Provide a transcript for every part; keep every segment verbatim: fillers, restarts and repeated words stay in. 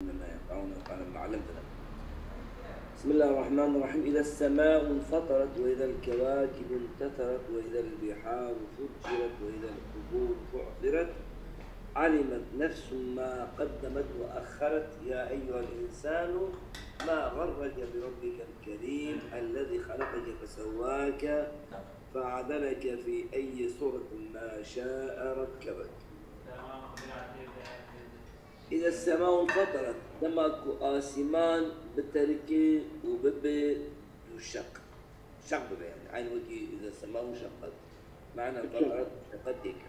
ما ينفعنا وانفعنا بما علمتنا. بسم الله الرحمن الرحيم. إذا السماء انفطرت وإذا الكواكب انتثرت وإذا البحار فجرت وإذا القبور بعثرت. علمت نفس ما قدمت وأخرت. يا أيها الإنسان ما غرك بربك الكريم الذي خلقك فسواك فعدلك في أي صورة ما شاء ركبك. إذا السماء انفطرت، dema ku asîman biterike û bibe dûşeq. Şeq bibe yani. Aynı wekî إذا السماء انشقت. Mana انفطرت، انشقت têke.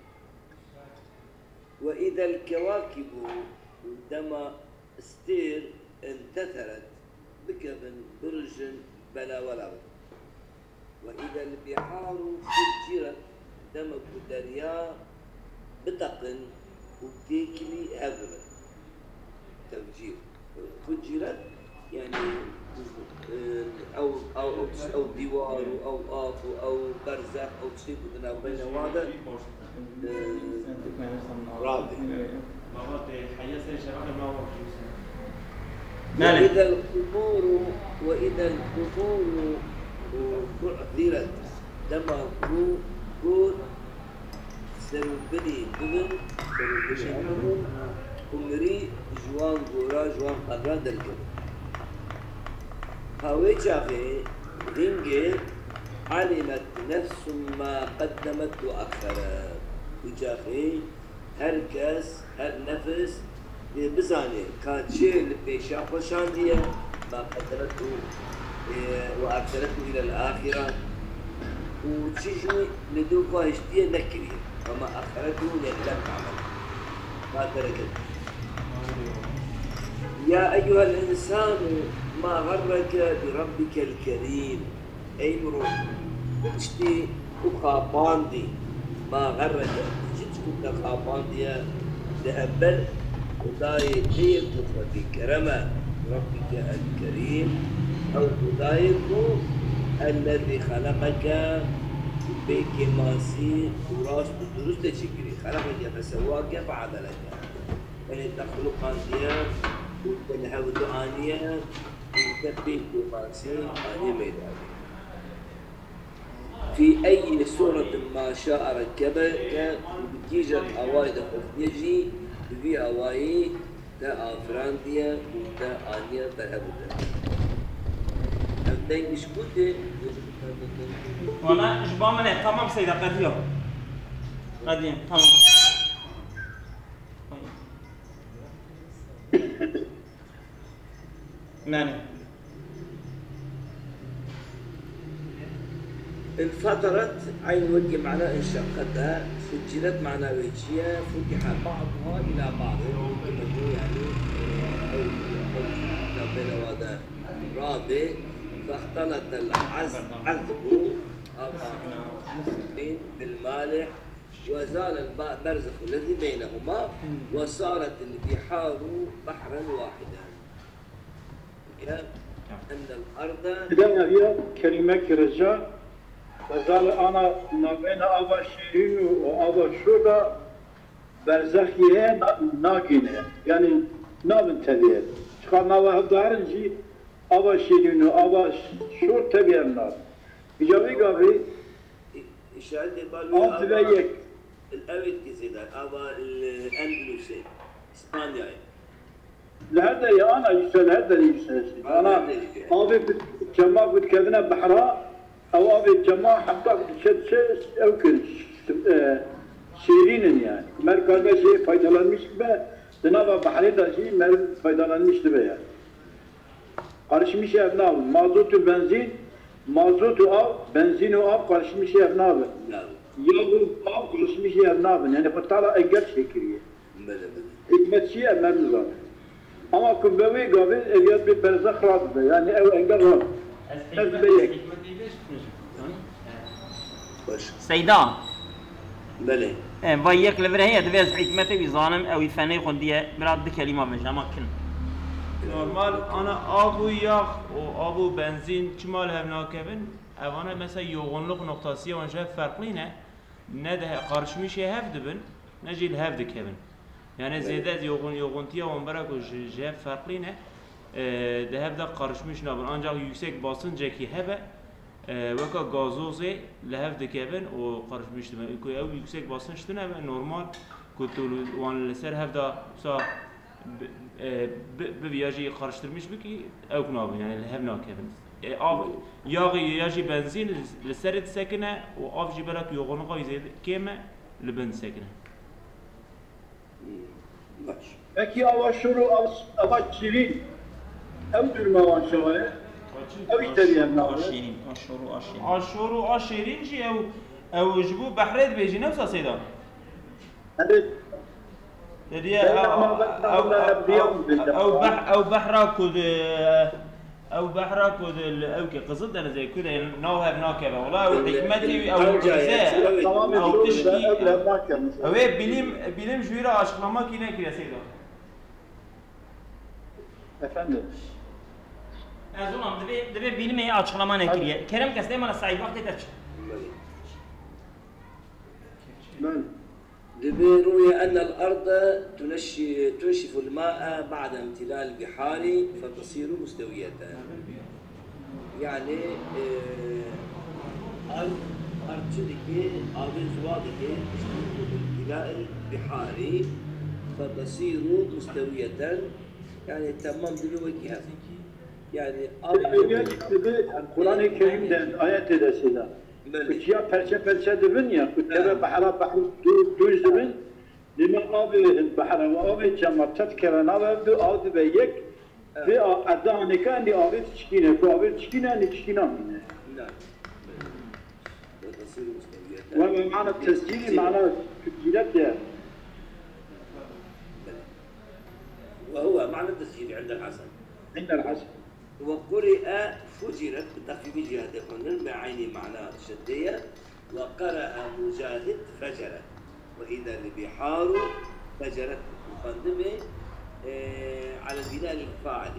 وإذا الكواكب، û dema stêr انتثرت، bikevin, birijin, belawela bin. وإذا البحار فجرت، dema ku derya biteqin û têkilî hev bibin. Tefcîr. Fuciret, yani, e, ew, ew, ew, ew dîwar û ew af û ew berzex, ew tiştê ku di navbeyna wan de, e, rabê. Baba, te heya serê şevaxê ma wa kî? Belê. وإذا القبور، وإذا القبور بعثرت. Dema ku gor serûbinî bibin, serûbinî hebin, ku mirî ji wan gora, ji wan qebra derkevin. Ha wê çaxê, hingê, علمت نفس ما قدمت وأخرت. Wî çaxê her kes, her nefis dê bizane ka çi li pêşa xwe şandiye, ما قدمت، e, وأخرت إلى الآخرة، û çi jî li dû xwe hiştiye nekiriye. وما أخرت، yani لم تعمل. ما تركت. يا أيها الإنسان ما غرك بربك الكريم. Ey mirov, tu tiştî tu xapandî, ما غرك، tu çi ku te xapandiye li hember Xwedayê te yê ku xwedî kerem e, ربك الكريم، ew Xwedayê ku الذي خلقك، tu pê kêmasî û rast û durust te çêkirî، خلقك فسواك فعدلك. Tenê te xuluqandiye û te li hev du aniye û te pê kêmasî aniye meydanê. في أي صورة ما شاء ركبك، û bi kîjan awayî de xwestiye jî, bi vî awayî te afirandiye û te aniye berhev bide. Ev deng ji ku tê? Wala ji ba min e. Tamam Seyda, qediya. Qediya, tamam. Mane. انفطرت، eyn wekî mana انشقت e, فجرت mana wê çi ye? فتح بعضها إلى بعض. Wekî me got, yani, e, ew, ew, ew, ew, rabe, فاختلط العذب، بالمالح، وزال البرزخ الذي بينهما، وصارت البحار بحرا واحدا. Ya, أن الأرض. Dema ya kelîmekî rica, wezal ana navbeyna ava şêrîn û ava şor de berzexî heye, na-, nagîne. Yani nabin tevî ye. Çiqa nava hev darin jî ava şêrîn û ava şor tevî hev nabin. Îca vê gavê Î-, îşaretê bal wê Av dibe ava yek. Ew ê dikê Seyda, ava li Endlusê, Spanyayê. Li her derê ana, îşte li her derê îşte. Ana, her derê. Avê bi çema ku dikevine behra, ew avê çema heta diçe diçe ew kir, e, şêrîn in yani. Mer karbe jê faydalanmış dibe, di nava behrê de jî mer faydalanmış dibe yani. Karışmış ev nabin. Mazot û benzîn, mazot û av, benzîn û av karışmış ev nabin. Nabin. Yağ û av karışmış ev nabin. Yani xwe tala enger çêkiriye. Bele, bele. Hikmet çi ye? Em nizane. Ama ku be wê gavê ev ya bi berzex radibe. Yani ew enger radibe. Ez hikmet, ez hikmetê vê ji xwe jî. Baş. Seyda. Belê. E, vay yek li vir heye, divê ez hikmetê wî zanim, ew wî fenê xwindiye, bira du kelîma bêje, ema kin. Normal, ana av û yax û av û benzîn çima li hev nakevin? Evana mesela yoğunluk noktası ya wan ji hev ferqlî ne. Ne de karışmışê hev dibin, ne jî li hev dikevin. Yani zêde yoxun, yoxuntiya wan bera ku ji, ji hev ferqlî ne, e, di hev de qarişmiş nabin. Ancak yüksek basıncekî hebe, e, weka gazozê li hev dikevin û qarişmiş dibin. Ku ew yüksek basınç tune be, normal ku tu li, wan li ser hev de wisa bi, e, bi, bi ya jî qariştirmiş bikî, ew nabin, yani li hev nakevin. E, av, yaxê ya jî benzîn li, li serê disekine û av jî belek yoxunî xwe zêde kêm e, li bin disekine. Baş. Peki ava şor û av-, ava şîrîn. Ew durma wan çawa ye? Ew jî tevî hev nabin. Aşîrîn, aşor û aşîrîn. Aşor û aşêrîn jî ew, ew ji bo behrê dibêjî, ne wisa Seyda? Evet. Te diye Beyne ew, ma beyne ew, ma ew, ev diye ew, ew beh-, ew behra ku di, ew behra ku di li, ew ke Qizil Denizê ku de nav hev nakeve. Wala ew hikmetî wî, ew mucize, ew tişkî, ew ê bilîm, bilîm ji wî re açıklama kî nekiriye Seyda. Efendim? Ez olam, divê, divê bîlimê açıklama nekiriye. Kerem kes, dema Saîd, wextê te çi? Ben. Divê روي أن الأرض تنشي-، تنشف الماء بعد امتلاء البحار فتصير مستوية. Yani, e, ard, ard çi dike, avê ziwa dike, امتلاء البحار فتصير مستوية. Yani, temam divê wekî hev. Yani, avê Ev ya işte bir Kur'an-ı Kerim'den ayet edesine. Belê. Kuçiya perçe perçe dibin ya, ku teve behra behr dû-, dûj dibin, dima avê hin behra ve avê cema tet keve nav ev du av dibe yek, vê a-, eda nika endî avê tişkîne, ku avê tişkîne endî tişkîna mîne. Na. Ve ve mana tescîlî mana tecîlet ye. وهو معنى التسجيل عند الحسن. عند الحسن. وقرئ فجرت، bi texfîfî jî hate xwendin, bi eynî mana şeddê ye. وقرأ مجاهد فجرت. وإذا البحار فجرت. Xwendibê, e, على البناء للفاعل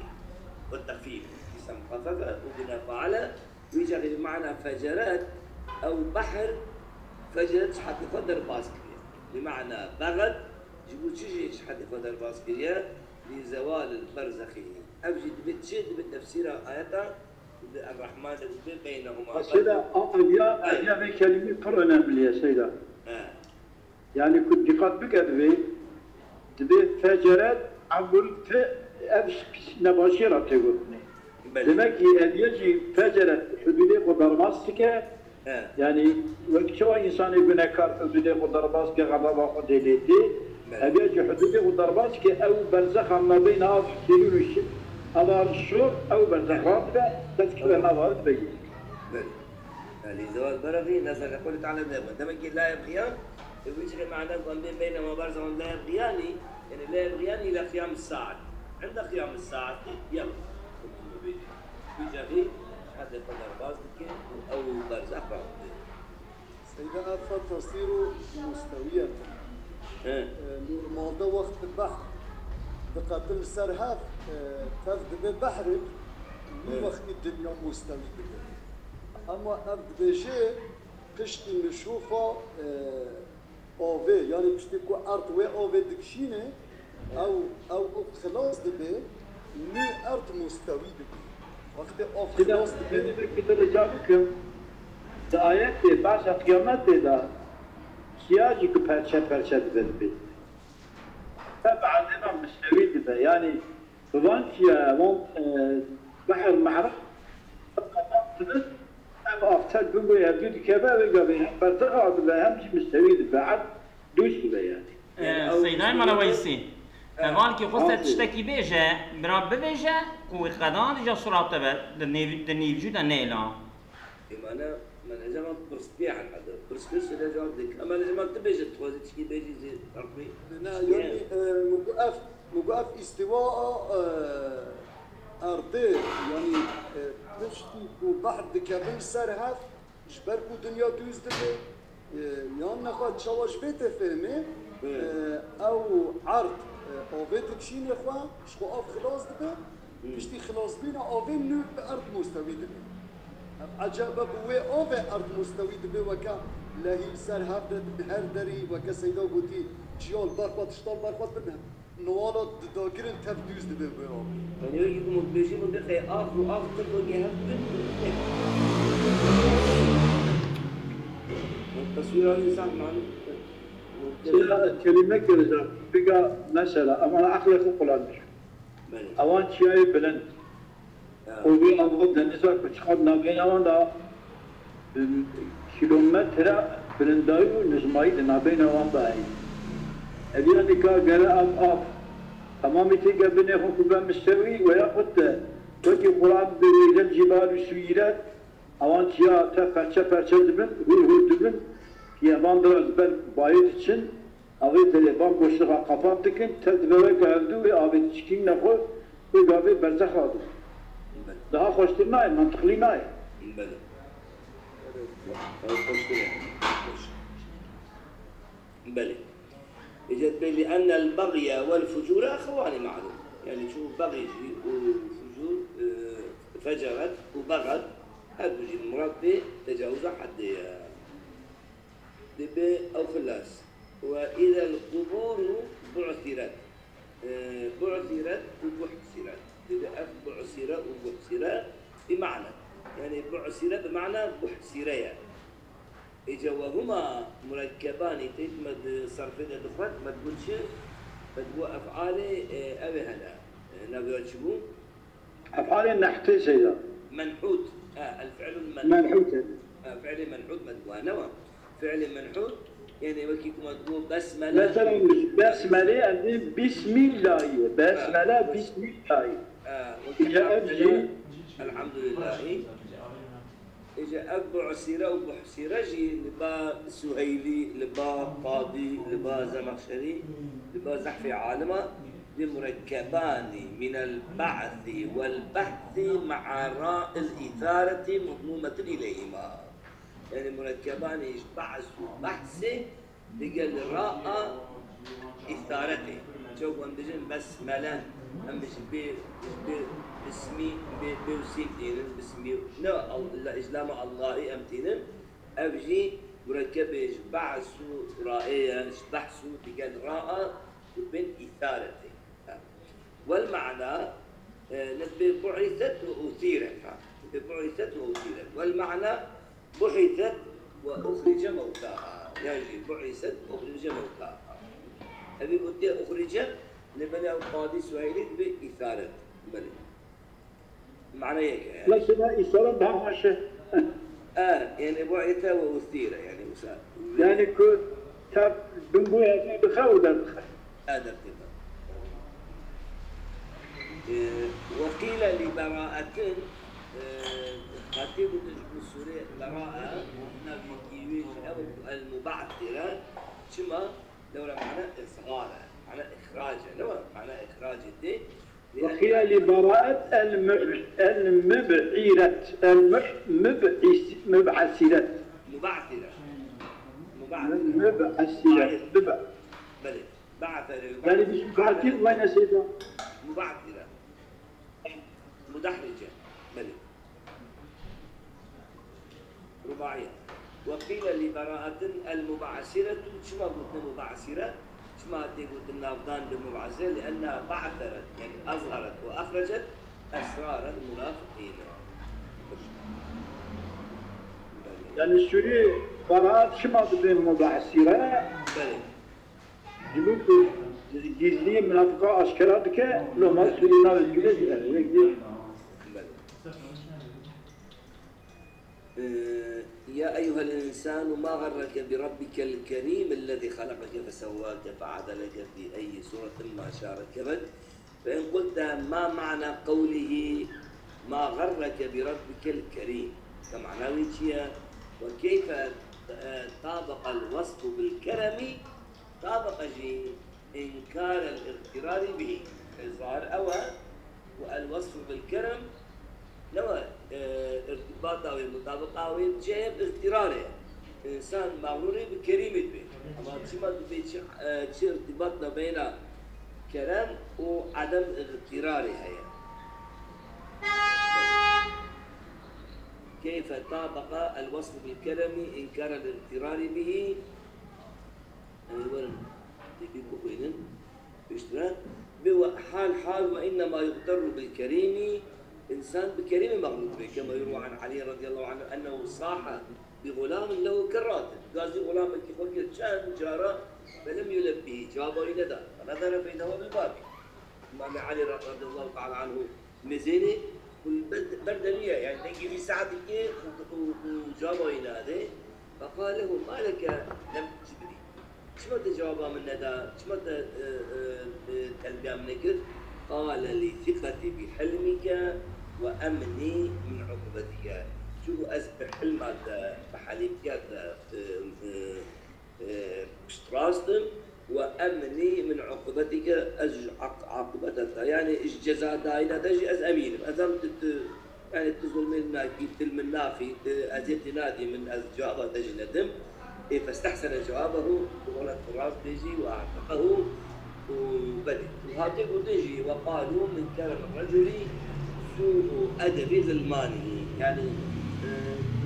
والتخفيف. Îsem xefefe û bina faile. Wî carê bi mana fecerat, ew behr fecerat ji hetê xwe derbas kiriye. Bi mana begat, ji bo çi jî ji hetê xwe derbas kiriye? Li zewal el berzexî. Ev jî dibe çi? Dibe tefsîra ayeta, dibe Errahman, dibe beynehuma. Mesela, a, ev ya, ev ya vê kelimî pir önemli ye, Seyda. He. Yani ku dîqat bike divê, divê feceret, ev gur fe-, ev nebaşiye re tê gotinê. Belê. Demek ki ev ye jî feceret hududê xwe derbas dike. He. Yani wek çawa insanê gunekar hududê xwe derbas dike, xedaba xwe dê lê tê. Belê. Ev ye jî hududê xwe derbas dike, ew berzexa mabeyna av şêrîn û şi-, ava şor, ew berzex radibe, dest kire nav av dibe yê. Belê. Li zewal berevî, nezerê Qewlê Teala nebûn. Demek ki la yebxiyan, e, wî jixê mane ku em bê beyne ma berzewan la yebxiyanî, yani la yebxiyanî ila qiyam saet. Enda qiyam saet, yem. Wî jixê, hede xwe derbas dike û ew berzex radike. Seyda, ev fe tesiru mustewiyeten. He. E, normalde wextê behr diqetin li ser hev, e, tev dibe behrek, wî He. wextî dinya mustewî dibe. Ama ev dibêje, piştî nişûxa, e, avê, yanî piştî ku erd wê avê dikişîne, ew, ew, ew xilas dibe, nû erd mustewî dibe. Wextê av Seyda, xilas dibe. Ez ê vekî te rica bikim, di ayetê behsa qiyametê de çiya jî ku perçe perçe dibe dibê. Te bi ezêba mustewî dibe, yanî Van çiya, van, e, behr mehrem, ev aftel bin boy hevdû dikeve, vê gavê hem berzexa dibe, hem jî mistewî dibe, erd dûş dibe yani. E, Seydayê me re Weysî, e, van ki xwest tiştekî bêje, bira bibêje, ku wî qedan dîja surate be, di nêv-, di nîvcû de nêla. Ê, mane, mane, jema pirs pê heta de. Pirs pê şêle cevap dik. Ama jema tu bêje, tu xwezî tişkî bêjî zî fark bê. Na, yani, e, min got ev, min got ev îstiwa a, e, erdê, yani, e, piştî ku behr dikevin ser hev, ji ber ku dinya dûz dibe, e, yan nexwe çawa ji vê tê fêrmê, Hı. e, ew erd, e, avê dikişîne xwe, ji xwe av xilas dibe, Hı. piştî xilasbîna avê nû bi erd mustewî dibe. Ev ecebe bi wê avê erd mustewî dibe weke lehî li ser hev de di her derî weke Seyda gotî, Çiya li ber xwe, tişta li ber xwe tune. Niwala didagirin tev dûz dibe wê avê. Yanî wekî ku min dibêjî min bixê ax û ax tir wekî hev bin. Min teswîra wî zehf mane. Çiya kelîme kirija, bika mesela, eman eqlê xwe qulandir. Belê. Ewan çiyayê bilind. Ya. Û vê ava deniza ku çiqas navbeyna wan de, em, kîlometre bilindayî û nizmayî di navbeyna wan de heye. Ev yanî ka gere ev av. Temamî têke binê xwe ku be mistewî we ya xwe te. Wekî Quran bi Zel Cîbal û Suyiret, ewan çiya te perçe perçe dibin, hûr hûr dibin. Yevan biraz ber bayê diçin. Avê dilê van boşluxa qapat dikin, te dibe weke hevdû wê avê diçikîne xwe, wê gavê berzexa dû. Daha xweştir nayê, mantiqlî nayê. Belê. Ew xweştir e. Xweş. Belê. Îca dibê لأن البغي والفجور أخوان معلوم. Yanî çû bexî jî û fucûr, e, feceret û bexet her du jî murad bê tecawuza heddê ye. Dibê ew xilas. وإذا القبور بعثرت. E, بعثرت û بحثرت. Dibê ev بعثر û بحثر bi mane. Yanî بعثر bi mane بحثر ye. Îca وهما مركبان tê me di serfê de dixwend, me digot çi? Me digot ef'alê, e, ew ê hene. E, navê çi bû? Ef'alê nehtê seyda. Menhût. Ha, el fi'lul menhût. Menhût e. Ha, fi'lê menhût me digot, ne wa? Fi'lê menhût, yanî wekî ku me digot besmele. Mesela besmele em dê bismillahî. Besmele bismillahî. Ha, wekî Ya ev jî elhamdulillahî. Îca ev bu'sîre û buhsîre jî li ba Suheylî, li ba Qadî, li ba Zemexşerî, li ba zehfê alima, bi murekkebanî minel ba'sî wel behsî ma'a ra'il îsareti mudmûmetin îleyhîma. Yanî murekkebanî ji ba's û behsê digel ra'a îsaretê. Çawa em dijin besmelen, em ji bê, ji bê bismî, bê, bê û sîn tînin, bismî, ne, Al-, ji lama Allahî em tînin, ev jî murekkebê ji behs û ra'ê ye, ji behs û digel ra'a dibin îsaretê. Wel ma'na, e, ne dibê bu'iset ve usiret, ha. Dibê bu'iset ve usiret. Wel ma'na, bu'iset ve uhrice mewtaha. Yan jî bu'iset ve uhrice mewtaha. Evî gotiye uhrice, li belê ew Qadî Suheylî dibê îsaret. Belê. Ma'na yek e. Mesela îsara daha xweş e. E, yani bu'ise ve usire, yani usa. Yani ku te bin bu evî dixe û derdixe. Adem têbe. E, ve qîle li bera'etin, e, hatî gotin ji bo sûrê Bera'a, navê wî jî ew el muba'sire, çima? Lewra ma'na izhar e, ma'na ihrac e, ne wa? Ma'na ihracê tê. وقيل لبراءة المب-، المبعرة، المح-، مبعس-، مبعسرة. Muba'sire. مبعسرة. مبع-، Belê. Ba'sere. Yani biz katil وين سيدنا؟ Muba'sire. Mudahrice. Belê. Rubaiye. Ve qîle li bera'etin el muba'siretu, çima gotine muba'sire? Çima tê gotin navdan bi muba'sire? Li enneha ba'seret, yani azharet ve ahrecet esrarel munafiqîne. Yani Sûrî beraat çima dibê muba'sire? Belê. Ji bo ku gizliyê minafika aşkera dike, loma Sûrî navê Sûrî dike. Belê. يا أيها الإنسان ما غرك بربك الكريم الذي خلقك فسواك فعدلك في أي صورة ما شاء ركبك. فإن قلت ما معنى قوله ما غرك بربك الكريم؟ كمعنى ويتشيا، وكيف، آه، طابق الوصف بالكرم، طابق جي إنكار الاغترار به. الظاهر أوى والوصف بالكرم لو، آه، ارتباطه ومطابقه وجاي باغتراره. إنسان مغرور بكريم به. أما شما تبي شي، آه، شي ارتباط ما بين كرم وعدم اغتراره هي. كيف طابق الوصف بالكرم إنكار الاغترار به؟ Em ê werin. Pêkî bixwînin, piştre, bê we hal hal, "Ve innema yuxteru bil kerîmî", însan bi kerîmê mexlûq be. Kema yurwa an Elî radiyallahu anhu ennehu saha bi gulamin lehu kerratin. Gazî gulamekî xwe kir çend cara, felem yulebbî, cewaba wî neda. Fenezere feyda huve bil babî. Îmamê Elî radiyallahu teala anhu Mêzênê û li ber, ber derî ye, yani dengê vî saetî kê û, û, û cewaba wî nade. Feqale lehu, "Ma leke lem tecibnî?" Çima te cewaba min neda? Çima te, e, e, e, telbiya min nekir? Qale, "Li siqetî bi hilmike ve emnî min uqubetike." Çunku ez bi hilma te, bi helîmtiya te, e, e, e, piştrast im, "Ve emnî min uqubetike", ez ji aq-, aqibeta te, yani ji ceza dayîna te jî ez emîn im. Ez em tu, tu, yani tu zulmê min nakî, tu li min naxî, tu eziyetê nadî min, ez cewaba te jî nedim. Ê festehsene cewabehu, tu wele tu rast bêjî, "Ve atiqehu", û belê. Û hatiye gotin jî, "Ve qalû min kerem reculî sû'u edebi zilmanî." Yani, e,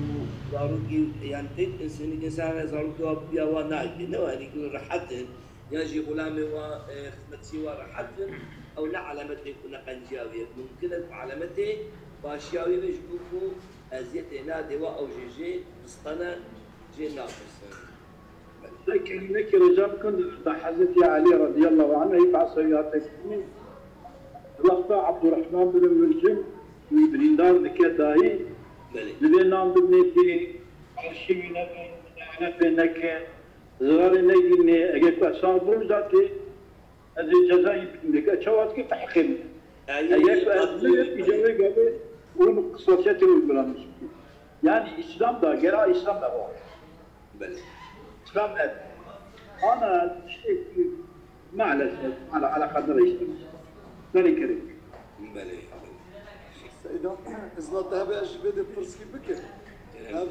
û zarokî, yani tek însanî, însan zarokî wa biya wa nake. Ne wa, yani ku rehet in, ya jî xulamê wa, e, xizmetçî wa rehet in, ew ne alametê ku ne qenciya wî ye. Mumkin e ku alametê başiya wî be, ji bo ku eziyetê nade wa, ew jê jê distene, jê natirsin. Te kerîmekî rica bikin, da Hezretî Elî radiyallahu anh, hî behsa wî hate kirinî. Wexta Abdurrahman bin Muljim wî birîndar dike dayî, Belê. Divê nan bibinê pê, qarşî wî nebe, mudaxele pê neke, zirarê negînê, eger ku ez sax bûm zatê, ez ê cezayî bidim. Dike çawa dike, te heqê min. Eger ku ez bidim, îca wê gavê hûn qisasiyetê wî biranî. Yani Îslam da, gera Îslam da var. Belê. Îslam ev. Ana tiştê ku maalesef ala, ala qedera Îslam. Belê kerem. Belê, belê. Seyda, izna te hebe ez ji vê de pirskî bikim. Kerem.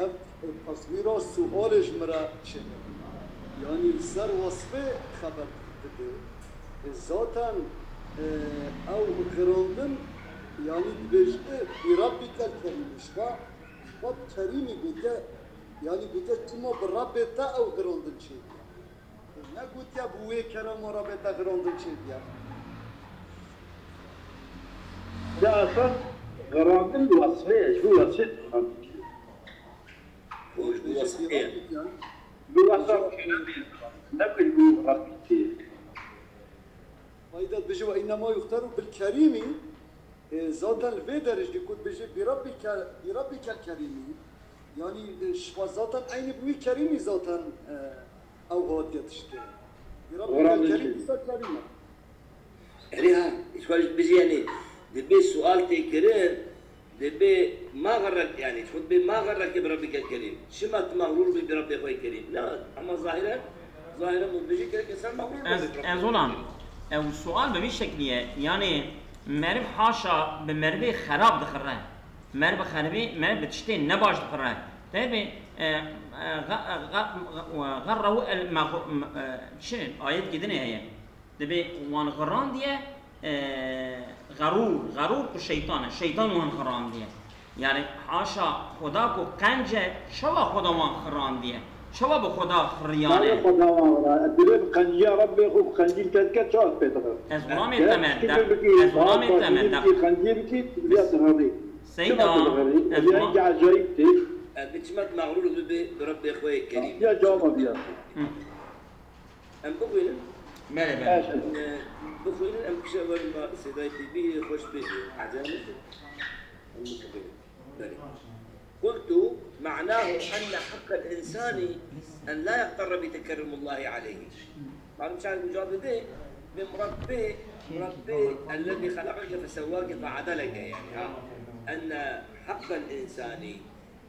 Ev, ev taswîra sualê ji min re çêne. Yani li ser wasfê xeber dide. Zaten, e, ew xirandin, yani dibêje, "Bi Rabbikel Kerîm", işte. Rab Kerîmî gote, yani gote, "Çima bi Rabbê te ew xirandin çêdiye?" Ne gotiye, "Bi wê kerema Rabbê te xirandin çêdiye." Ya esas xirandin wasfê, ji bo wasfê xirandin. Ji bo wasfê. Bi wasfê, ne ku ji bo Rabbî tê. Ayda dibêje, "Ve innema yuxteru bil kerîmî." E, zaten li vê derê jî ku dibêje, "Bi Rabbike, bi Rabbikel kerîmî." Yani, e, şifa zaten eynî bi wî kerîmî zaten, e, ew hatiye tiştê. Bi Rabbikel kerîm, îsa kerîm e. Erê ha, ji xwe bijî, yani, dibê sual tê kirin, Dibê ma xerrek, yani, ji xwe dibê ma xerreke bi Rabbikel Kerîm. Çima tu mexrûr bî bi Rabbê xwe Kerîm? Na, ama zahiren, zahiren bu bêjî gerek insan mexrûr Ez, be bi Rabbê ez olan, ew sual bi vî şeklî ye. Yani, meriv haşa bi merivê xerab dixire. Meriv bi xeribê, meriv bi tiştê nebaş dixire. Tevê, e, e, ğe-, e, ğe-, ğe-, ğerrehu el mexu-, m-, e, çi? Ayet gidine heye. Dibê wan xirandiye, e, xerûr, xerûr ku şeytan e, şeytan wan xirandiye. Yani haşa Xuda ku qenc e, çawa Xuda wan xirandiye? Çawa bi Xuda xiriyane? Nayê Xuda wan xira. Divê bi qenciya Rebbê xwe, bi qencî te dike, çawa pê dixir? Ez xulamê te me, ez xulamê te me, qencî bikî, qencî bikî, ya dixirî. Seyda, ez xulamê te me. Encî ecayîb tê. Bi çimet mexrûr bi, bi Rebbê xwe yê Kerîm. Ya cama biya. Hı. Em bixwînin. Belê, belê. Em, e, bixwînin, em kişa werin ba Sêdayê Tîbî xweş bê ecem. Em bixwînin. Belê. قلت معناه أن حق الإنسان أن لا يغتر بتكرم الله عليه. Malum şair bu cevabı de, ve Rabbi, Rabbi الذي خلقك فسواك فعدلك, yani, ha. أن حق الإنسان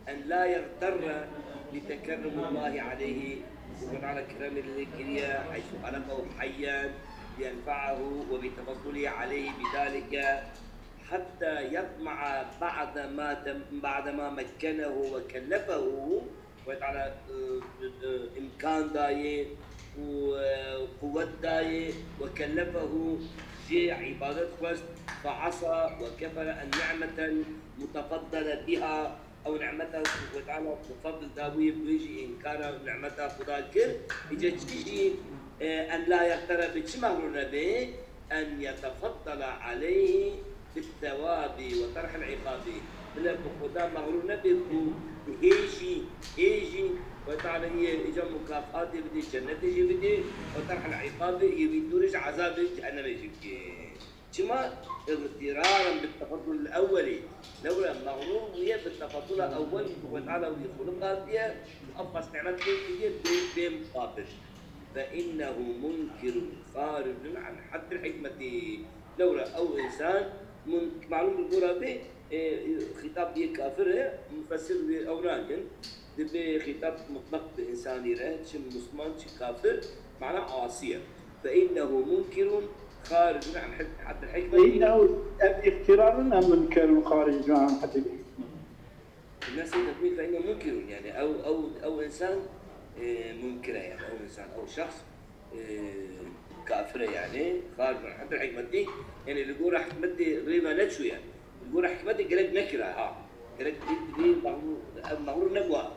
أن لا يغتر بتكرم الله عليه، Xwedê Teala keremê li kiriye, حيث خلقه حيا لينفعه وبتفضله عليه بذلك، حتى يطمع بعد ما تم-، بعد ما مكنه وكلفه، Xwedê Teala, e, e, imkan dayê û, e, quwet dayê, وكلفه، jê îbadet xwest، فعصى وكفر النعمة المتفضل بها، Ew nimeta ku Xwedê Teala bi fadl da wî, wê jî înkara nimeta Xuda kir. Îca çi jî, e, en la yextera bi çi mexrûr nebe, en yetefaddela aleyhi bit tewabi ve terhil iqabi. Bila bi Xuda mexrûr nebe ku hê jî, hê jî Xwedê Teala yê îca mukafatê bide, cennetê jî bide, ve terhil iqabi, yê wî dûrê ji ezabê cehennemê jî bike. Çima? اغترارا بالتفضل الأولي. Lewra mexrûr bûye bi tefadula ewwel ku Xwedê Teala wî xuliqandiye, ev qas nimet pê kiriye bê, bê muqabil. فإنه منكر خارج عن حد الحكمة. Lewra ew însan mun-, malûm bi gora bê, e, xîtab yê kafir e, mufessir wê ew nakin. Dibê xîtab mutlaq bi însanî re, çi musliman, çi kafir, mana asî ye. فإنه منكر خارج عن حد، حد الحكمة. فإنه، ev اغترار em منكر خارج عن حد الحكمة. Nasıl tatbîk فإنه منكر, yani ew, ew, ew însan, e, munkir e, yani ew însan, ew şexs, e, kafir e, yani خارج عن حد الحكمة, yani li gora hikmetê rê ve neçûye, li gora hikmetê gerek nekira ha, gerek vê, vê mexrûr, ev mexrûr nebû ha.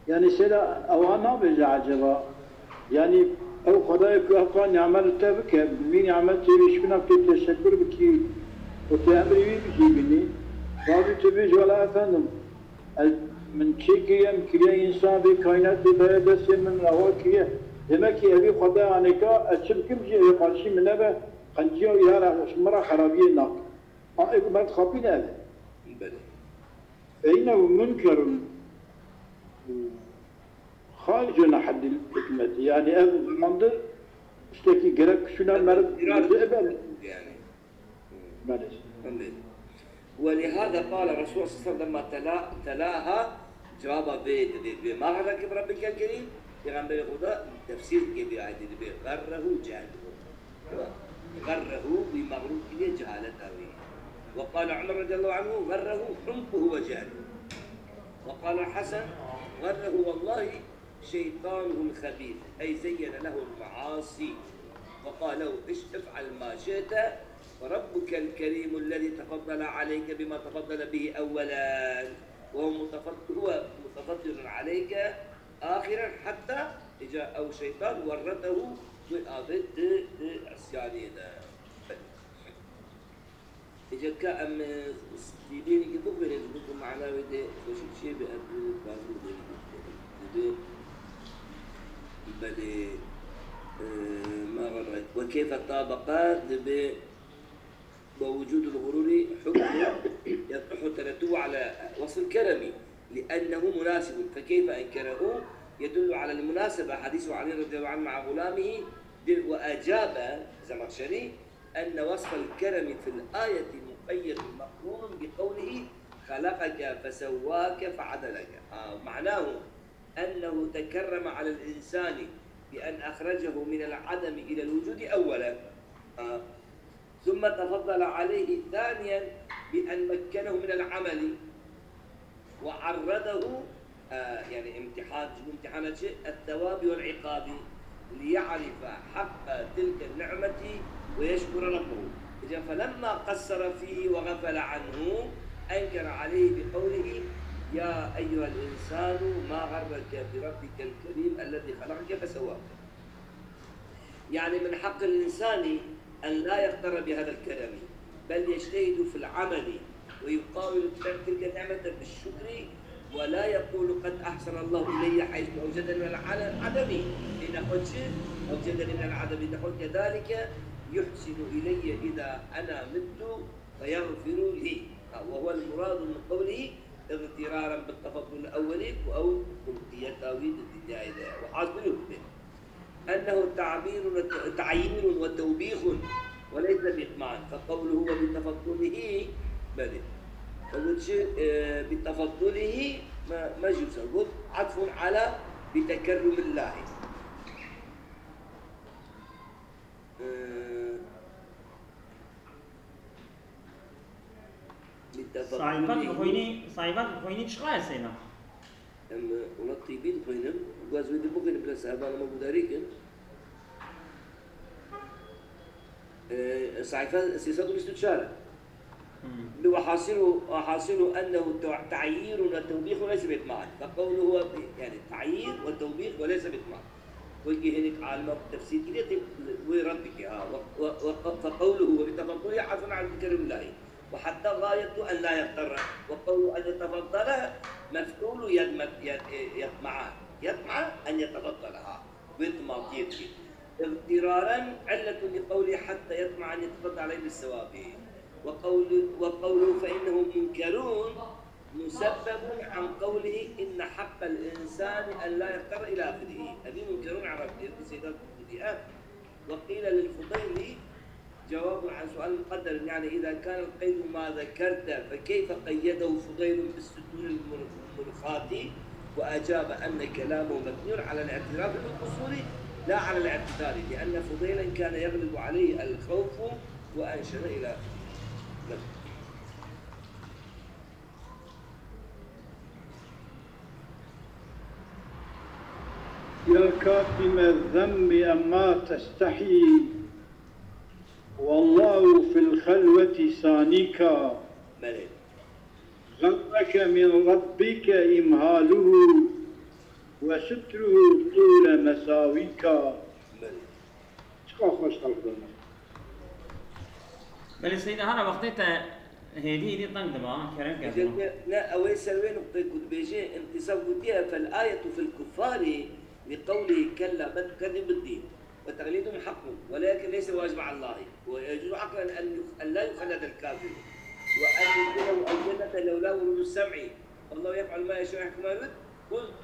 Yani sêra ewa nabêje eceba? Yani ew Xwedayê ku ev qas nimet li te bike, bi vî nimetê wî şikina tu teşekur bikî û tu emrê wî bicîbînî, bavê tu bêjî, wela efendim, ez, min çê kiriye, min kiriye însan, vê kaînatê daye destê min, rewa kiriye. Demek ki evî Xwedayê anêka, ez çi bikim jî evê qarşî min nebe, qenciya wî here ji min re xerabiyê nake. A, ê ku me dixapîne ev e. Belê. فإنه منكر خارج عن حد الحكمة. Yani ev zemandir tiştekî gerek şûna meriv, yani. Belê. Belê. ولهذا قال الرسول صلى الله عليه وسلم لما تلا-، تلاها، cevaba vê dibê, dibê ما غرك بربك الكريم، Pêxemberê Xuda tefsîr dike vê ayetê, dibê غره جهله. غره, wî mexrûr kiriye cehaleta wî. وقال عمر رضي الله عنه: غره حمقه وجهله. وقال الحسن: غره والله شيطانه الخبيث، أي زين له المعاصي وقال له: اش-، افعل ما شئت، فربك الكريم الذي تفضل عليك بما تفضل به أولا، وهو متفض-، هو متفضل عليك آخرا، حتى إجا أو شيطان ورطه، wê avêt di, di isyanê de. Îca ka em, e, stîlênî ki bixwînin, ji bo ku mana wê dê xweşik çê be, em dibê lazim dê bixwînin. Dibê, belê, e, ma غرك. وكيف طابق, dibê ووجود الغرور حكم يصح ترتبه على وصف الكرم، لأنه مناسب، فكيف أنكره؟ يدل على المناسبة حديث علي رضي الله عنه مع غلامه، وأجاب زمخشري أن وصف الكرم في الآية مقيد مقرون بقوله: خلقك فسواك فعدلك. آه، معناه أنه تكرم على الإنسان بأن أخرجه من العدم إلى الوجود أولا، آه، ثم تفضل عليه ثانيا بأن مكنه من العمل وعرضه، آه، يعني امتحان، شنو امتحان هالشيء؟ الثواب والعقاب، ليعرف حق تلك النعمة ويشكر ربه. إذا فلما قصر فيه وغفل عنه أنكر عليه بقوله: يا أيها الإنسان ما غرك بربك الكريم الذي خلقك فسواك. يعني من حق الإنسان أن لا يغتر بهذا الكرم، بل يجتهد في العمل ويقاوم تلك النعمة بالشكر، ولا يقول: قد أحسن الله إلي حيث أوجدني من العل-، العدم، لنقول شيء، أوجدني من العدم، نقول كذلك يحسن إلي إذا أنا مت فيغفر لي. وهو المراد من قوله اغترارا بالتفضل الأولي أو خلقية تاويل الدنيا إليها وحاصله به. أنه تعبير وت-، تعيير وتوبيخ وليس بإطماع، فقوله وبتفضله، بلى، فقلت شيء، آه، بتفضله ما، ما يجوز، قلت عطف على بتكرم الله. آه، Sayfet dixwînî, sayfet dixwînî çiqa ye sêna? Em, wela tîbî dixwînim. Ku ez wê di bixwînim, bila sehebana me gudarî kin. E, sayfa sê sed û bîst û çar e. وحاصله، وحاصله أنه تع-، تعيير وتوبيخ وليس بإطماع. فقوله هو ب-، يعني تعيير وتوبيخ وليس بإطماع. ويجي هناك عالم تفسير كده ويردك، ها، و-، و-، و-، فقوله وبتفضله عفوا عن ذكر الله. وحتى غاية أن لا يغتر. وقوله أن يتفضل مفعول يدم-، يد-، يطمع. يطمع أن يتفضلها. بيت ماضية. اغترارا علة لقوله حتى يطمع أن يتفضل عليه بالثواب. وقول-، وقوله فإنهم منكرون مسبب عن قوله إن حق الإنسان أن لا يغتر إلى آخره. هذه منكرون عن ربه، سيدات المبتدئات. وقيل للفضيل جواب عن سؤال مقدر، يعني إذا كان القيد ما ذكرت فكيف قيده فضيل بالستون المر-، المرخاة وأجاب أن كلامه مبني على الاعتراف بالقصور لا على الاعتذار، لأن فضيلا كان يغلب عليه الخوف وأنشد إلى آخره. يا كاظم الذنب أما تستحي والله في الخلوة ثانيك. Belê. غرك من ربك إمهاله وستره طول مساويك. Belê. Çiqa xweş xelq dana. Belê Seyda, hara wextê te hêdî hêdî teng diba, kerem ke. Dibêje ne, ne, ew ê ser wê nuqteyê ku dibêje, intisaf gotiye, فالآية في الكفار لقوله كلا بل تكذبون بالدين وتقليدهم حق ولكن ليس واجب على الله ويجوز عقلا أن يخ-، أن لا يخلد الكافر وأن يدخله الجنة لولا ورود السمع والله يفعل ما يشاء يحكم ما يريد. قلت: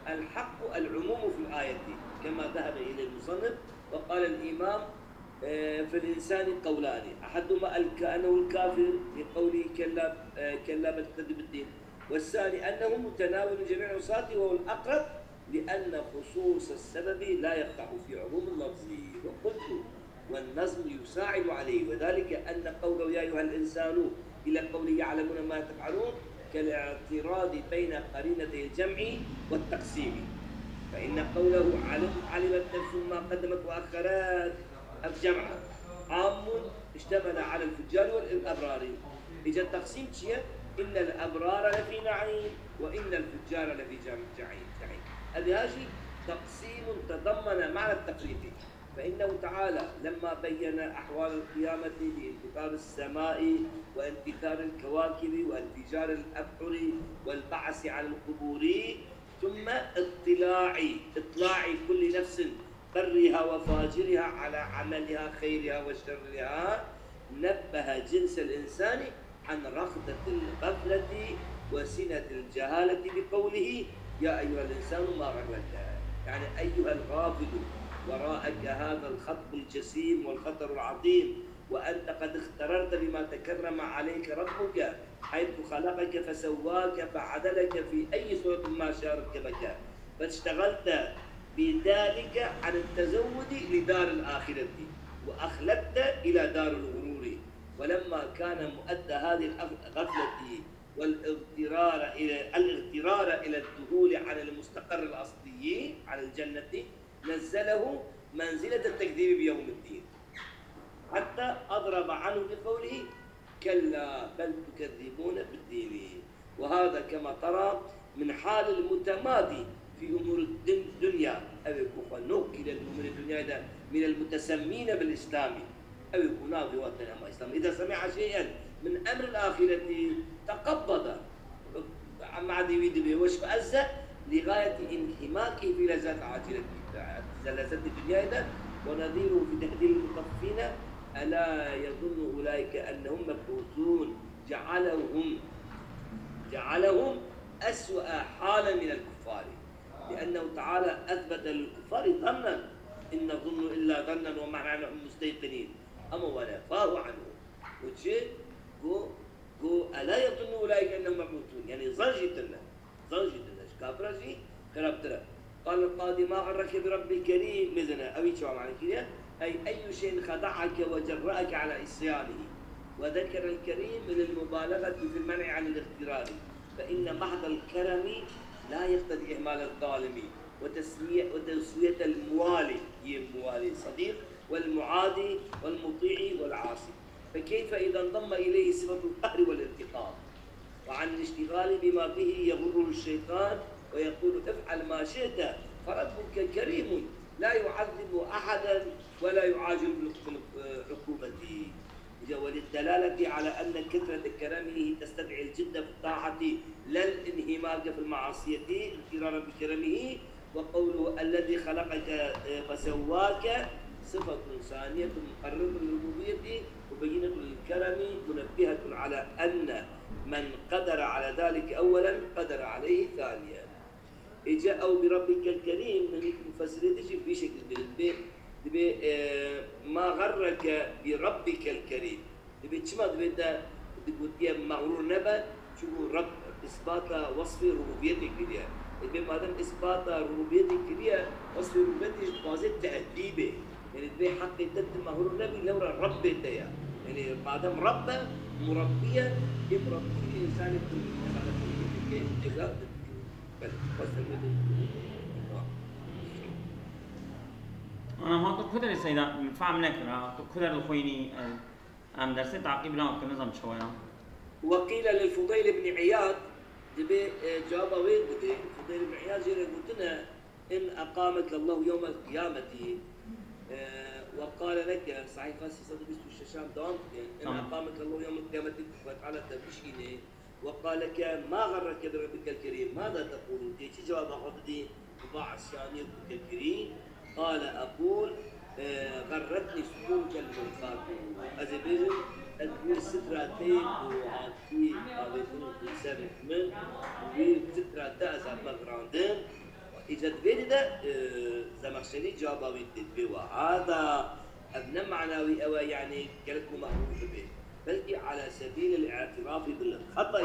الحق العموم في الآية كما ذهب إليه المصنف، وقال الإمام، آه، في الإنسان قولان، أحدهما الك-، أنه الكافر لقوله كلا، آه، كلا بل تكذبون بالدين، والثاني أنه متناول جميع العصاة وهو الأقرب لأن خصوص السبب لا يقدح في عموم اللفظ. وقلت: والنظم يساعد عليه، وذلك أن قوله يا أيها الإنسان إلى قوله يعلمون ما تفعلون كالاعتراض بين قرينتي الجمع والتقسيم، فإن قوله علم، علمت نفس ما قدمت وأخرت، أو جمع عام اشتمل على الفجار والأبرار. إجا التقسيم چییە؟ إن الأبرار لفي نعيم وإن الفجار لفي جم-، جحيم، جحيم. هذا شيء تقسيم تضمن معنى التفريق. فإنه تعالى لما بين أحوال القيامة بانفطار السماء وانتثار الكواكب وانفجار الأبحر والبعث عن القبور، ثم اطلاع، إطلاع كل نفس برها وفاجرها على عملها خيرها وشرها، نبه جنس الإنسان عن رخدة الغفلة وسنة الجهالة بقوله: يا أيها الإنسان ما غرك، يعني أيها الغافل، وراءك هذا الخطب الجسيم والخطر العظيم، وأنت قد اغتررت بما تكرم عليك ربك حيث خلقك فسواك فعدلك في أي صورة ما شاء ركبك، فاشتغلت بذلك عن التزود لدار الآخرة، وأخلدت إلى دار الغرور. ولما كان مؤدى هذه الغفلة والاغترار إلى، الاغترار إلى الذهول عن المستقر الأصلي، عن الجنة، نزله منزلة التكذيب بيوم الدين، حتى أضرب عنه بقوله: كلا بل تكذبون بالدين. وهذا كما ترى من حال المتمادي في أمور الدن-، الدنيا، أو يكون خنوك إلى الأمور الدنيا إذا من المتسمين بالإسلام، أو يكون ناظر وطن أما إسلام. إذا سمع شيئا من أمر الآخرة تقبض، عم عادي ويدي بيوش فأزة لغاية انهماكه في لذات عاجلة، لذات الدنيا إذا، ونظيره في تهديد المطففين: ألا يظن أولئك أنهم مبعوثون؟ جعلهم، جعلهم أسوأ حالا من الكفار، لأنه تعالى أثبت للكفار ظنا: إن نظن إلا ظنا وما نحن مستيقنين، أما ونفاه عنهم. وشي؟ قو، قو، ألا يظن أولئك أنهم مبعوثون؟ يعني ظن جيتنا، ظن جيتنا، إيش كافر شي؟ خراب ترى. قال القاضي: ما غرك برب كريم؟ مزنا، أو يتشوى معنى كده. أي، أي شيء خدعك وجرأك على عصيانه؟ وذكر الكريم للمبالغة في المنع عن الاغترار، فإن محض الكرم لا يقتضي إهمال الظالم وتسوية، وتسوية الموالي، يم موالي صديق، والمعادي والمطيع والعاصي. فكيف إذا انضم إليه صفة القهر والانتقام؟ وعن الاشتغال بما به يغره الشيطان ويقول: افعل ما شئت فربك كريم لا يعذب أحدا ولا يعاجل بالعقوبة. وللدلالة على أن كثرة كرمه تستدعي الجد في الطاعة لا الانهماك في المعصية اغترارا بكرمه، وقوله: الذي خلقك فسواك صفة ثانية مقررة للربوبية مبينة للكرم منبهة على أن من قدر على ذلك أولا قدر عليه ثانيا. Îca ew bi Rabbike l-Kerîm, hinî mufessirê dibêjin vî şekil dibê, dibê, e, ma xerreke bi Rabbike l-Kerîm. Dibê çima dibê te digotiye mexrûr nebe? Çunku Rabb îsbata wesfê rububiyetê kiriye. E, dibê madem îsbata rububiyetê kiriye, wesfê rububiyetê jî dixwaze tehdîbê. Yanî dibê heqê te tu mexrûr nebî, lewra Rabbê te ye. Yanî madem Rabb e, murabbiye, ê murabbî însanê ku xelqê ceza Belê, xwestin bidin. Ana, ma tu ku derê seyda, min fehm nekir, ha? Tu ku derê dixwînî, e, em dersê taqîb nakin, nizam çawa ya? وقيل للفضيل بن عياض، dibê, e, cewaba wê dibê, Fudeyl ibn Iyad jê re gotine, إن أقامك الله يوم القيامة، e, وقال لك، sahifa sê sed û bîst û şeş dewam dike. إن Tamam. أقامك الله يوم القيامة، Xwedê Teala te bişîne. وقال لك ما غرك بربك الكريم؟ ماذا تقول؟ Tê çi cewaba xwe didî bi va isyaniyê ku te kirî? قال أقول، e, غرتني سترك المرخاة. Ez ê bêjim, ez wî sitra te ku hatî avêtin li ser min, wî sitra te ez hatime girandin. Îca di vê de, e, Zemexşerî cewaba wî didê, dibê, وهذا، ev ne mana wî ew e, yanî gelek ku mexrûr bibe. Belkî على سبيل الاعتراف بالخطأ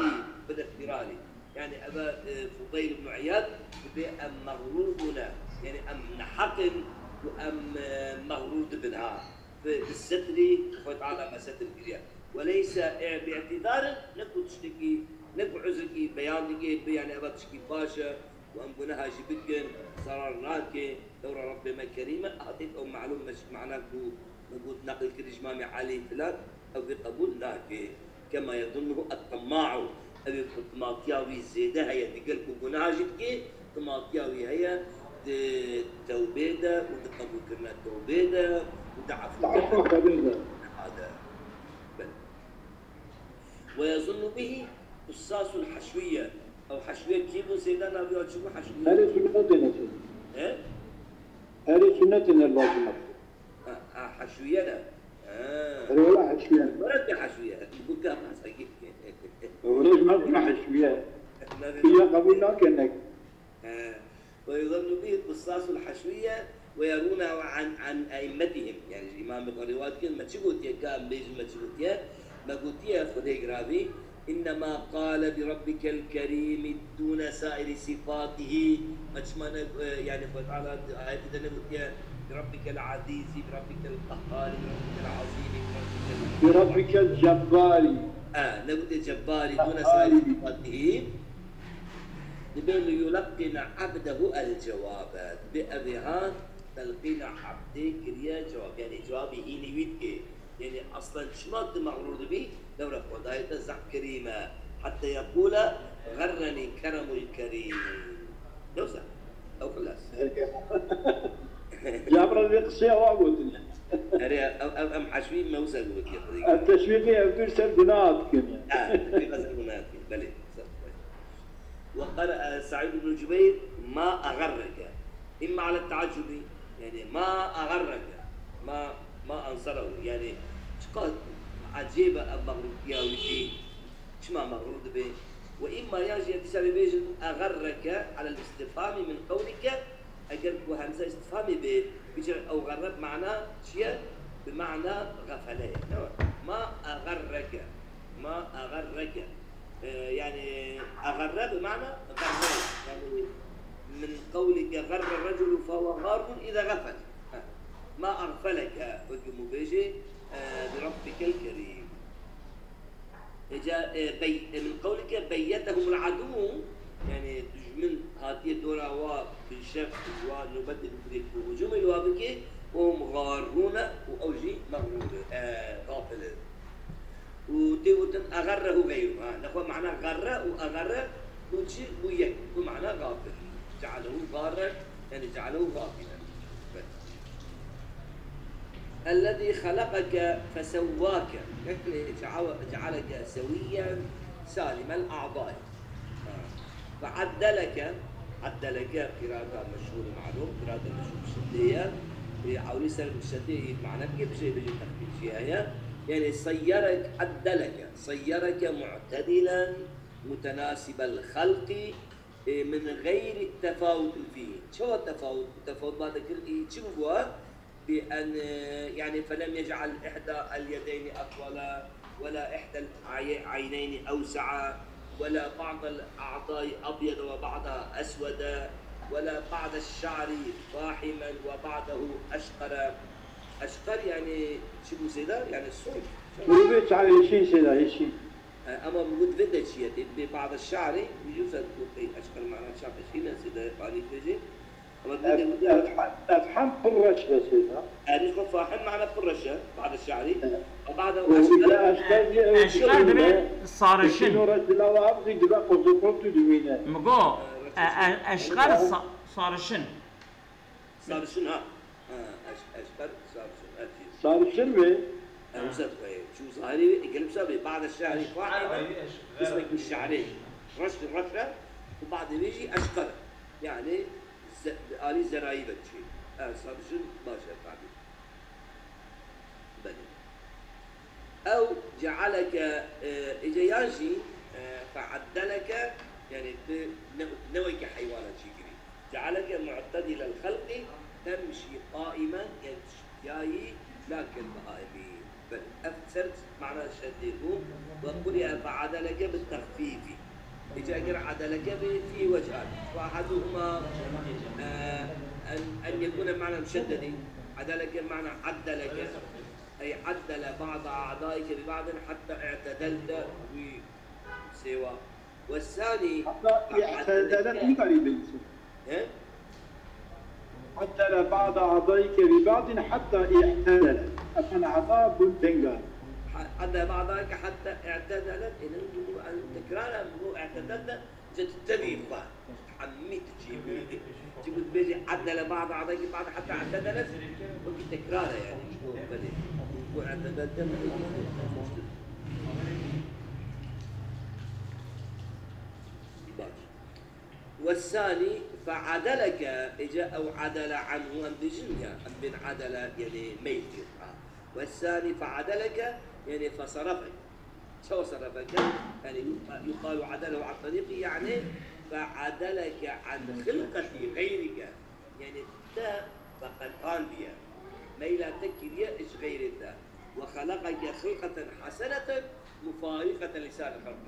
والاضطرار. Yanî ev e, Fudeyl ibn Îyad dibê em mexrûr bûne. Yanî em neheq in ku em, e, mexrûr dibin ha. Bi, bi setrî Xwedê Teala me setr kiriye. وليس, e, باعتذار، ne ku tiştekî, ne ku uzrekî beyan dike, bi, yanî ev tiştekî baş e, û em guneha jî bikin, zerar nake, lewra Rabbê me kerîm e, hatî ew melûm me ji mana ku me got neqil kir ji Îmamê Elî filan, ew vê qebûl nake. كما يظنه الطماع، ew ê ku timatiya wî zêde heye, digel ku guneha jî dike, timatiya wî heye di tewbê de û di qebûlkirina tewbê de û di efûkirina guneha de. Belê. ويظن به قصاص الحشوية. Ew heşwiye kî bû, seyda navê wan çi bû heşwiye? Ehlê sunnetê ne. He? Ehlê sunnetê ne lazim e. Ha, ha, heşwiye ne? Ha. Erê wela heşwiye. Wela ne heşwiye? Bu ka masa ki. Wela ji me bûna heşwiye. Navê Kî ya qebûl nake nek. He. ويظن به قصاص الحشوية ويرونه عن، عن أئمتهم. Yanî ji îmamê xwe rêwayet kirin, me çi gotiye, ka em bêjin me çi gotiye? Me gotiye Xwedê giravî, إنما قال بربك الكريم دون سائر صفاته. Me çima ne, e, yanî Xwedê Teala di ayetê de negotiye, بربك العزيز، بربك القهار، بربك العظيم، بربك ال- بربك الجبار. E, negotiye Cebbarî, دون سائر صفاته. Dibê ليلقن عبده الجواب. Dibê ev ê ha telqîna ebdê kiriye cewab. Yanî cewabê hînî wî dike. Yanî eslen çima tu mexrûr dibî? Lewra Xwedayê te zehf kerîm e. حتى يقول غرني كرم الكريم. Yoksa, ew xilas. Ya, bi vê qiseyê wa gotin. Erê, ev, ev, em heşwî me wisa gotiye xwedî. Em teşwîqê ev dur ser gunah dikin. Ha, teşwîqa ser gunah dikin. Belê. وقرأ سعيد بن جبير ما أغرك، إما على التعجب، yanî ما أغرك، ما، ما أنصره، yanî çiqas ecêb e ev mexrûrtiya wî, çima mexrûr dibe? وإما yan jî dîsa bêjin أغرك على الاستفهام من قولك، eger ku hemze îstifhamê bê, bêjin ew xerre bi mana çi ye? Bi mana xefele ye. Ne? ما أغرك، ما أغرك. E, yanî, أغر bi mana xerre. Yanî, من قولك غر الرجل فهو غار إذا غفل. Ha. ما أغفلك, wekî min bêjê, e, بربك الكريم. Îca, e, bey-, e, من قولك بيتهم العدو, yanî, dijmin hatiye dora wa bi şer, wa nobetê bigirê ku hicûmê li wa bike, وهم غارون, û ew jî mexrûr e, e, xafil e. û tê gotin egerrehu geyru. Ha, nexwe mana gerre û egere bû çi? Bû yek. Bû mana gafil. Cealehu garren, yani cealehu gafilen. Ellezî halakeke fesewwake. Yani ceale-, cealeke sewiyyen salimel a'dai. Ha. Ve addeleke, addeleke qiraata meşhûr malûm, qiraata meşhûr şeddiye. E, ewlî ser şeddiye mana bike, bir şey bêje texfîf jî heye. Yani seyyerek, addeleke, seyyereke mu'tedilen, mutenasibel halqi, e, min gayri tefawutin fîhî. Çawa tefawut? Tefawut bade kir, e, çi bû? بأن، يعني، فلم يجعل إحدى اليدين أطول، ولا إحدى العي-، العينين أوسع، ولا بعض الأعضاء أبيض وبعضها أسود، ولا بعض الشعر فاحما وبعضه أشقر. أشقر يعني شو بصير؟ يعني الصوف. Grûbê çavê hişîn sêda hişîn. E, ama bu vê de çiye, tê bê بعض الشعر, yüzü sen bu, e, أشقر معناه çap hişîn, sêda, bani têjê. Ama Ev-, evhem, evhem pir reş be sêda. Erî xwe fahim mana pir reş e, ba'de şe'rî. Evet. Ve ba'de Û eşkar. Îja eşkar jî ew Eşkar dibe sarişin. Îşîno reş dilava ev jî dibe qozokot û dimîne. Migo, e, e, eşkar sa-, sarişin. Sarişin ha. Ha, eş-, eşkar sarişin. Evet. Sarişin mi? Ew zat xwe. Çû zahirî gelip sabi. Ba'de şe'rî fahim. Kısmek min şe'rî. Reş, reş e. Û ba'de vê jî eşkar. Yani Ze-, alî zerayî ve çi? Ev sarişin baş e tabî. Belê. Ew cealeke, e, îca yan jî, e, feaddeleke, yani tu ne, ne wekî heywana çêkirî. Cealeke mu'tedilel xelqî temşî qaimen, yani yayî nakin bihaimî. Belê, ev ser mana şeddê bû. Ve quriye fe'adeleke bi texfîfî. Îca eger adeleke bi fî wecan. Ve ahaduhuma, e, en, en yekûne mana muşeddedî. Adeleke mana addeleke. Ey addele ba'da a'daike bi ba'din hatta i'tedelte wî sêwa. Ve sani Hatta i'tedelet wî karî bêjî. He? Addele ba'da a'daike bi ba'din hatta i'tedelet. Efen a'da bûn tenga. Ha-, addele ba'da a'daike hatta i'tedelet. Êne bu, bu, bu tekrara bu i'tedelet. Cet tevî xwe. Hemî tu çî bû. Çi got bêjî addele ba'da a'daike ba'din hatta i'tedelet. Wekî tekrar e yani. Belê. Bu i'tedelet de belê. Baş. والثاني فعدلك, îca ew adele anhu em bêjin ya, em bên adele, yani meyl kir. Ha. والثاني فعدلك, yani فصرفك. Çawa sarrafeke? Yani يقال عدله عن طريقي, yani فعدلك عن خلقة غيرك. Yani te veqetandiye. Meyla te kiriye ji xeyrê te. وخلقك خلقة حسنة مفارقة لسائر الخلق.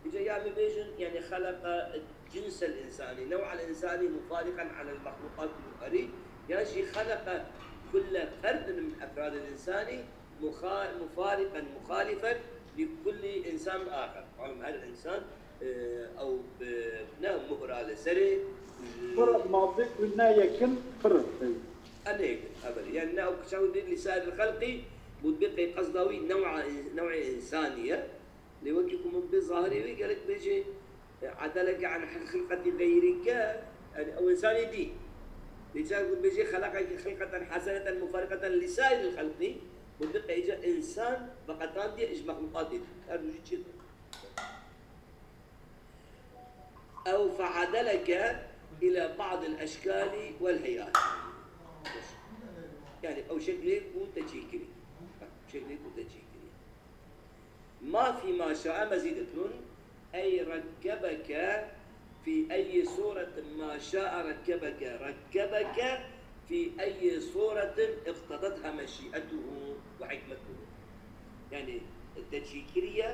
Îca ya em bêjin, yani xeleqa cinsel insanî, new'al insanî mufariqen alel mexluqat uxerî, yan jî xeleqa kulle ferdin min efradil insanî muxa-, mufariqen muxalifen li kulli insan axer. Malum her insan, e, ew bi ne muhra li serê, Pir mafik û ne yekin pir. Em ne yekin, ebelê. Yani ne ew kiçan dî li sairil xelqî, bu dibê qey qesda wî new'a, new'ê insanî ye. Lê wekî ku min bi zahirê wî gerek bêjê, e, adaleke an xilqetî xeyrike, yani ew insanê dî. Lê çar ku bêjê xelaqeke xilqeten heseneten mufariqeten li sairil xelqî, bu diqe îca insan veqetandiye ji mexluqatê dî. Her du jî çê dibe. Ew feadeleke ila ba'dil eşkali wel heyat. Yani ew şeklê ku te çêkirî. Şeklê ku te çêkirî. Ma fî ma şa'a mezîdetun, ey rekkebeke fî eyyi sûretin ma şa'a rekkebeke, rekkebeke fî eyyi sûretin iqtedetha meşî'etuhu ve hikmetuhu. Yani, te çêkiriye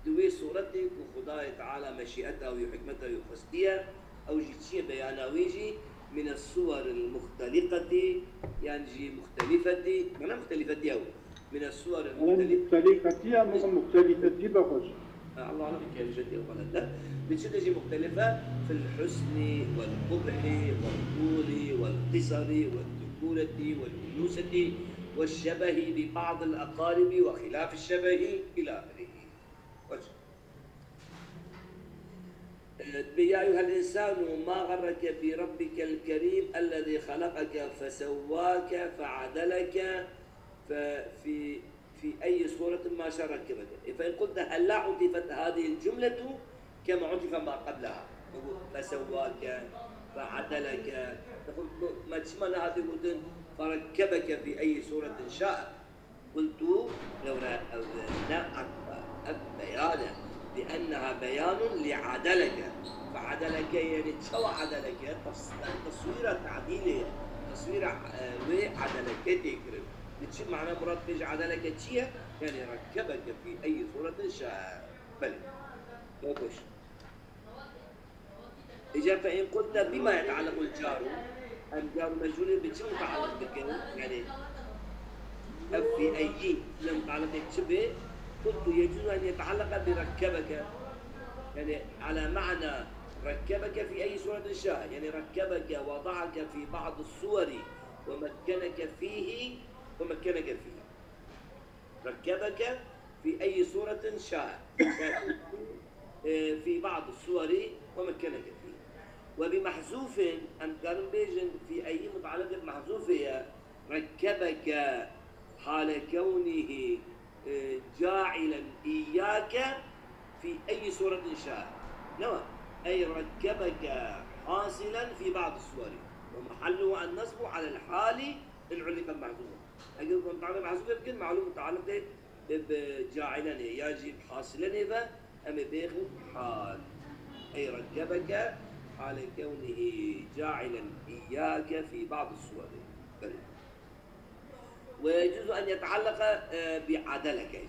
di wê sûretê ku Xwedayê Teala meşî'eta wî, hikmeta wî xwestiye, ew jî çi ye beyana wê jî, mine suweril muxteliketî, yani jî muxtelifetî, mana muxtelifetî ew, mine suweril Ew muxtelif-, muxtelifetî ya, masa muxtelifetî be xweş. Ha, Allah alem, kelimetê xwelet e. Li çi de jî muxtelife? Fil husnî, wel qubhî, wel tûlî, wel qisarî, wel zukûretî, wel unûsetî, wel şebehî bi ba'dil eqaribi, we xilafil şebehî, îlâ ahirî. يا أيها الإنسان ما غرك بربك الكريم الذي خلقك فسواك فعدلك ففي في أي صورة ما شاء ركبك. فإن قلت هلا عطفت هذه الجملة كما عطف ما قبلها. فسواك فعدلك. تقول ما تشمل هذه الوزن فركبك في أي صورة شاء. قلت لو لا عطف بيانا لأنها بيان لعدلك. فعدلك يعني شو عدلك؟ تصويرة تعديلية، تصويرة وعدلك تكرم. Li çi mana murad bêje adaleke çi ye? Yani rekkebeke fî eyyi suretin şa. Belê. Baş. Îca fe in qulta bima yetallaqul caru. Em car û mecrûrê bi çi mutallaq dikin? Yani ev fî eyyi li mutallaqê çi bê? Qultu yecuzu en yetallaka bi rekkebeke. Yani ala ma'na rekkebeke fî eyyi suretin şa. Yani rekkebeke, wada'ake fî ba'di suweri. ومكنك فيه، ومكنك فيه. ركبك في أي صورة شاء. في بعض الصور ومكنك فيه. وبمحذوف، em dikarin bêjin fî eyî mutaleqê bi mehzûfê ye. Rekkebeke hale kewnihi, e, cailen iyyake fî eyyi suretin şa. Ne wa? Ey rekkebeke hasilen fî ba'd suweri. Ve mahalluhu en nasbu alel hali in ulliqe mehzûfun. Eger mutaleqê mehzûfê bikin, malûm mutaleqê bi cailenê ya jî bi hasilenê ve em ê bêxin hal. Ey rekkebeke hale kewnihi cailen iyyake fî ba'd suweri. Belê. Ve yecuzu en yeteallaka, e, bi adeleke.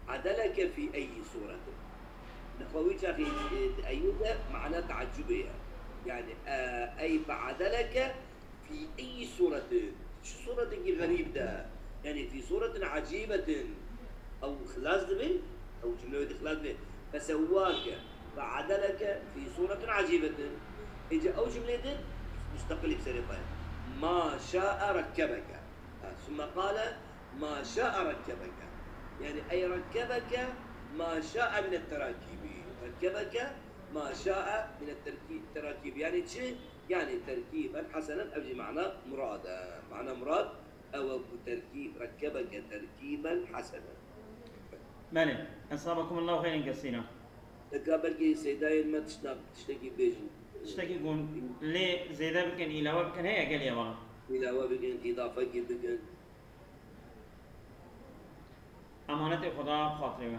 Adeleke fî eyyi suretin. Nexwe wî çaxî, e, di eyyi de mana teaccubê ye. Yani, e, ey bi adeleke fî eyyi suretin. Çi suretekî xerîb de. Yani fî suretin ecîbetin. Ew xilas dibe, ew cumle wê di xilas dibe. Fesewwake ve adeleke fî suretin ecîbetin. Êca ew cumlê din musteqilî bi serê xwe ye. Ma şa'a rekkebeke. Ha, sümme qale ma şa'a rekkebeke. Yani ey rekkebeke ma şa'a minet terakîbi. Rekkebeke ma şa'a minet terkî-, terakîbi. Yani çi? Yani terkîben hesenen, ev jî mana murad e. Mana murad ew e ku terkîb, rekkebeke terkîben hesenen. Belê. Esabakumullahu xeyren kesîra. Eka belkî seydayên me tişta-, tiştekî bêjin. Tiştekî gon lê zêde bikin, îlawe bikin, heye gelî hevala? Îlawe bikin, îdafekî bikin. Emanetê Xweda bi xatirê we.